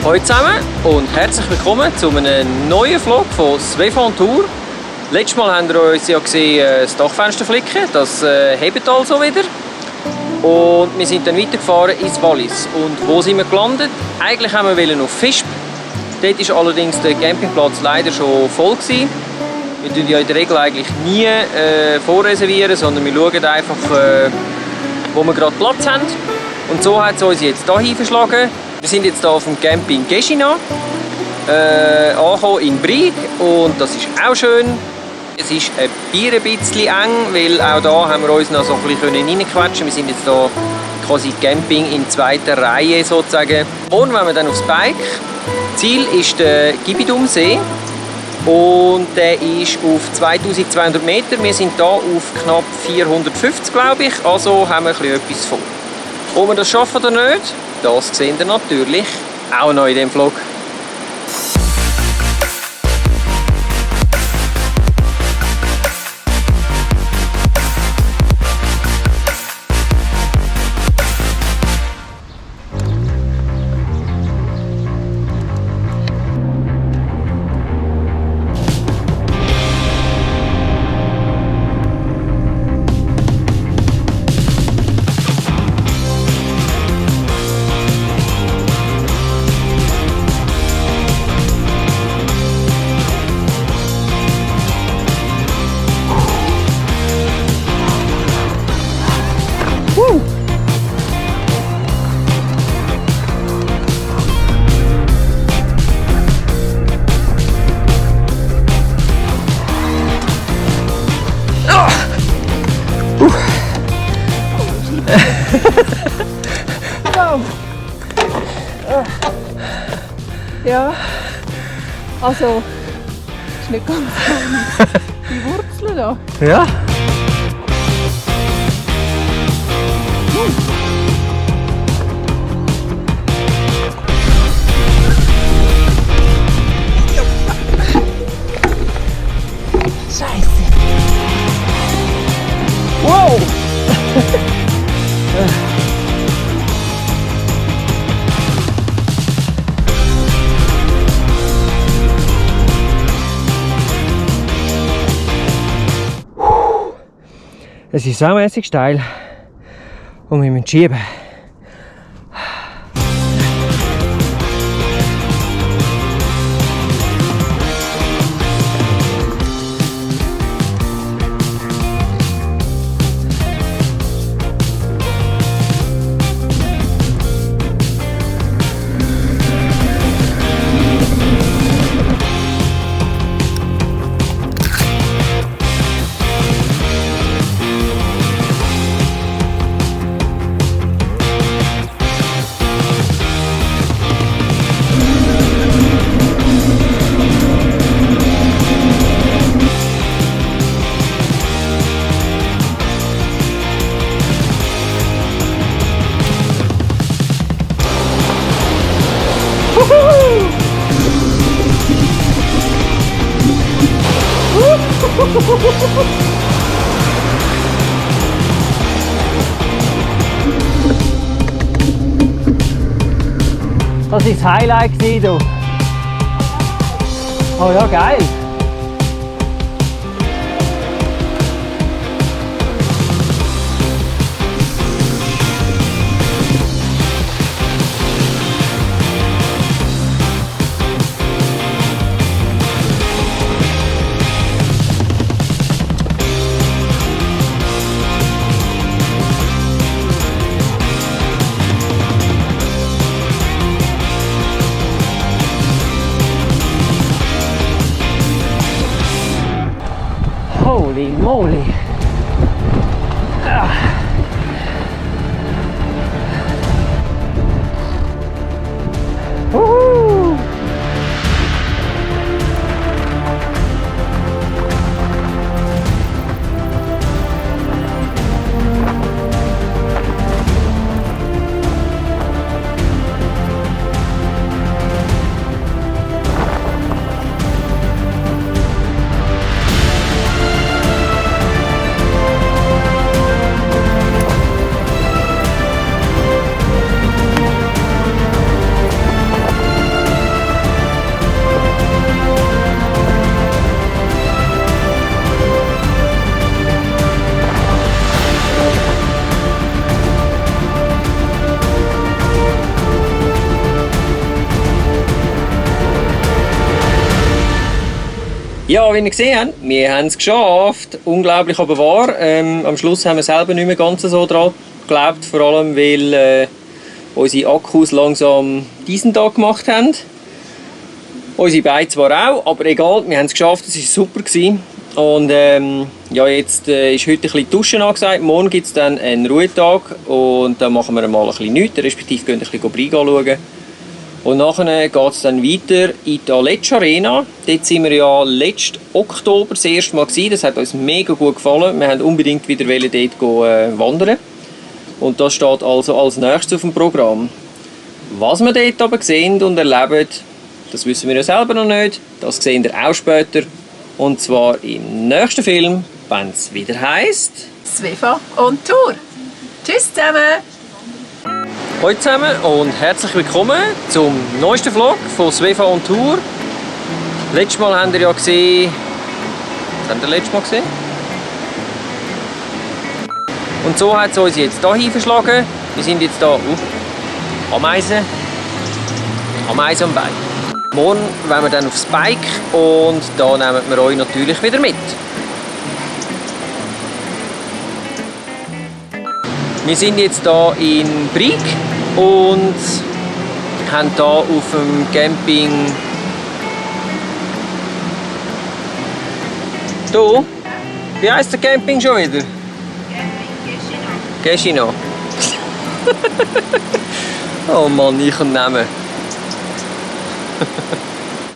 Hallo zusammen und herzlich willkommen zu einem neuen Vlog von Svefa on Tour. Letztes Mal habt ihr uns ja gesehen, das Dachfenster flicken, das hebt also wieder. Und wir sind dann weitergefahren ins Wallis. Und wo sind wir gelandet? Eigentlich haben wir auf Visp. Dort war allerdings der Campingplatz leider schon voll gewesen. Wir tun ja in der Regel eigentlich nie vorreservieren, sondern wir schauen einfach, wo wir gerade Platz haben. Und so hat es uns jetzt hier verschlagen. Wir sind jetzt hier auf dem Camping Geshina, angekommen in Brig, und das ist auch schön. Es ist ein bisschen eng, weil auch da haben wir uns noch so ein bisschen reinquetschen. Wir sind jetzt hier quasi Camping in zweiter Reihe sozusagen. Und wenn wir dann aufs Bike. Ziel ist der Gibidum-See und der ist auf 2200 Meter. Wir sind hier auf knapp 450, glaube ich, also haben wir etwas vor. Ob wir das schaffen oder nicht, das seht ihr natürlich auch noch in diesem Vlog. Ja, also ist nicht ganz die Wurzeln da. Ja. Scheiße. Wow! Es ist saumässig steil und wir müssen schieben. Das war das Highlight, du. Oh ja, geil. Holy moly! Woohoo! Ja, wie ihr gesehen habt, wir haben es geschafft. Unglaublich aber wahr. Am Schluss haben wir selber nicht mehr ganz so dran geglaubt, vor allem weil unsere Akkus langsam diesen Tag gemacht haben. Unsere Beine zwar auch, aber egal, wir haben es geschafft, es war super gewesen. Und ja, jetzt ist heute ein bisschen Duschen angesagt, morgen gibt es dann einen Ruhetag und dann machen wir mal ein bisschen nichts, respektive gehen ein bisschen Briga schauen. Und nachher geht es dann weiter in die Aletsch Arena. Dort sind wir ja letzten Oktober das erste Mal gewesen. Das hat uns mega gut gefallen. Wir wollten unbedingt wieder dort wandern. Und das steht also als nächstes auf dem Programm. Was wir dort aber sehen und erleben, das wissen wir ja selber noch nicht. Das sehen wir auch später. Und zwar im nächsten Film, wenn es wieder heisst... Svefa on Tour. Tschüss zusammen. Hallo zusammen und herzlich willkommen zum neuesten Vlog von Svefa on Tour. Letztes Mal habt ihr ja gesehen... Was habt ihr letztes Mal gesehen? Und so hat es uns jetzt hier verschlagen. Wir sind jetzt hier... Ameisen. Ameisen am Bein. Morgen wollen wir dann aufs Bike und da nehmen wir euch natürlich wieder mit. Wir sind jetzt hier in Brig und haben hier auf dem Camping hier, wie heisst der Camping schon wieder? Geshino. Oh Mann, ich kann nehmen.